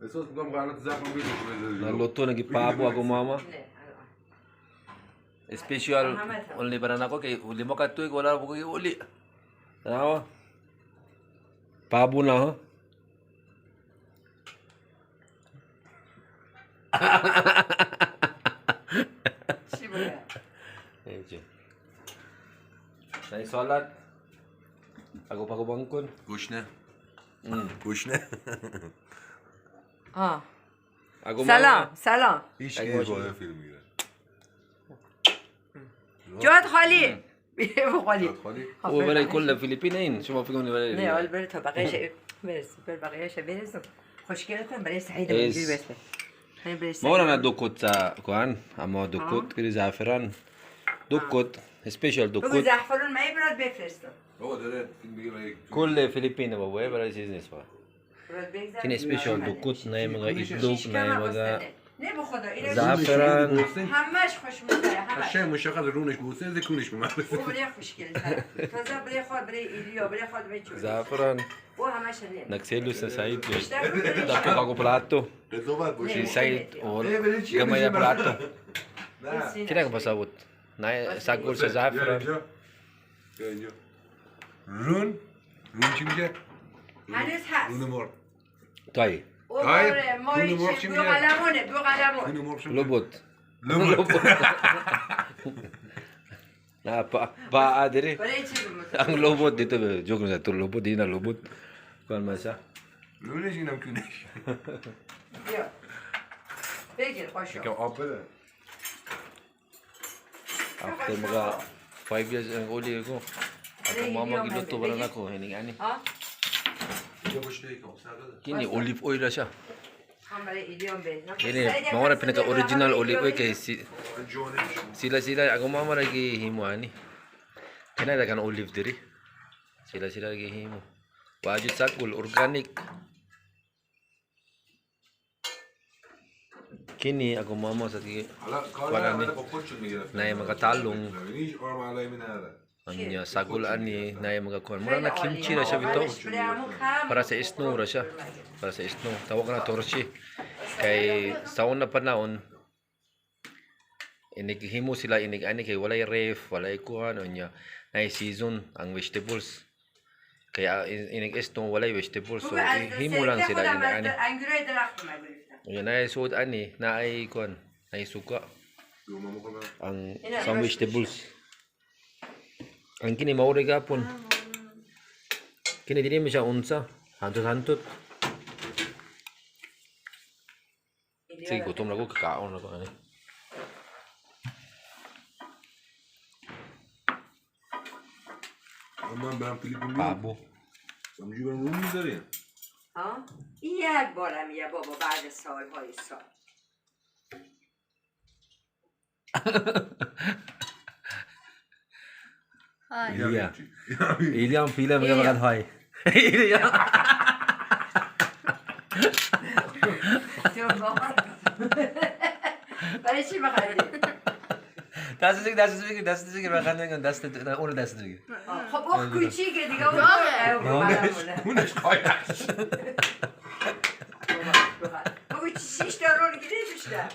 احساس میکنم قرار زخم بزنه. Naluto lagi pabo ako mama. نه الان. Special only para nako kay uli mo ka tuig wala ko kay uli. Tanawa. Pabo na ha. چی بگم؟ Medyo. Sa salat. Ako pa ko bangkon. گشنه گشنه. آه. Ako سلام سلام. هیچ اگه کی باشه. بالا فیلم میگیره. جات خالی، بیا خالی. خالی. O wala كل Filipina شو ما فيكم. نه حالا بره تا بقیه‌ش برس، بر بقیه‌ش برسم. خوشگل کن برای سعید. Es. اینجوری برسه همین برای سعید. Mao na dukot sa kuan, amo dukot kini zaferan. Dukot, special بگو dukot. زعفرون من برات بفرستم. بابا داره فیلم میگیره برای كل Filipino ba boy para business pa. برات بگذار. Kini special dukot na yung mga itlog na yung mga نه به خدا اینو زعفران. همش خوشمزه، همش. قشنگ مشخص رونش بوسه زکونش به من. او برای خوشگل تره. تازه برای خود، برای ایلیا، برای خود، برای چوری. Zaferan. او همش نه. Nagselos na Said. Eh. بیشتر رو برای Dako ako plato. قضاوت Si باشه. Said or Eh, beri chicken gamay na plato. نه. Kina ka pasabot. Na sagol sa بیا zaferan. اینجا. بیا اینجا. رون رون چی میگه؟ هنوز هست. رون مرغ. Tay. او تای، آره، ماهی رون مرغ چی چی بو میگه؟ قلمونه، بو قلمون. رون مرغ چی میگه؟ Lubot. لبوت. Na pa pa dire. برای چی بود؟ Ang lobot dito joke na to lobot di na lobot. Kuan man siya. رونش اینم کونش. بیا بگیر قاشق. یکم آب بده. After mga 5 years ang uli ko. Ako mama giluto para nako hining ani. ها. اینجا باشه، یکم سر بده. Kini olive oil ra siya. هم برای ایلیام بریزم. Kini mao ra pinaka original olive oil kay si, جانش. sila sila ako mama ra gihimo ani. Kina ra kan olive diri. Sila sila gihimo. Wajud sakul organic. Kini ako mama sa sige حالا کار Wala نداره ni. با خودشون میگرفت. Na yung mga talong. هیچ آرم علایمی نداره. Ang sagol ani na yung mga kuan. Mura na kimchi ra siya bitaw. Para sa snow ra siya. Para sa snow. Tawag na torchi. Kay sa una panahon inighimo sila inig ani kay walay ref, walay kuan unya na season ang vegetables. Kaya inig snow walay vegetables, so himo lang sila inig ani. انگورای درخت من گرفتم. Unya na suod ani na ay kuan, na suka دوما میخوام. ang some vegetables. Ang kini mao ra gapon. Kini dili mo siya unsa. Hantot-hantot. Sige, gutom na ko, kakaon na ko ani. من برم فیلیپین میام. Pabo. همینجوری برم رون میذاریم. ها، این یک بارم یه بابا بعد سالهای سال. های. Ilya. Ilya ang pila mga makan hoy. Ilya. تو بابا برای چی بخندی؟ دست بگیر، دست بگیر، دست بگیر، makan dengan دست اون دست بگیر. خب اون کوچیکه دیگه، اون رونش کونش قایش. بگو چیش تا رول گیره بیشتر.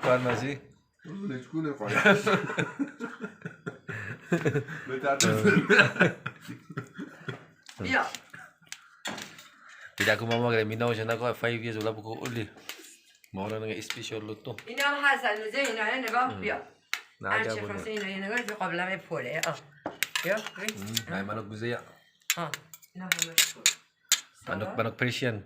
Kuan masih. رونش کونه قایش. به ترتیب. بیا. Tidak ako mama kaya minaw siya na ako 5 years wala pa ko uli. Mao na nga special luto. اینا هم هست هنوزه، اینا نگاه، بیا. Na هرچی gapon. خواسته اینا یه نگاه تو قابلمه پره. آه بیا ببین. Ay manok Bisaya. آه اینا همش پر. Manok manok Persian.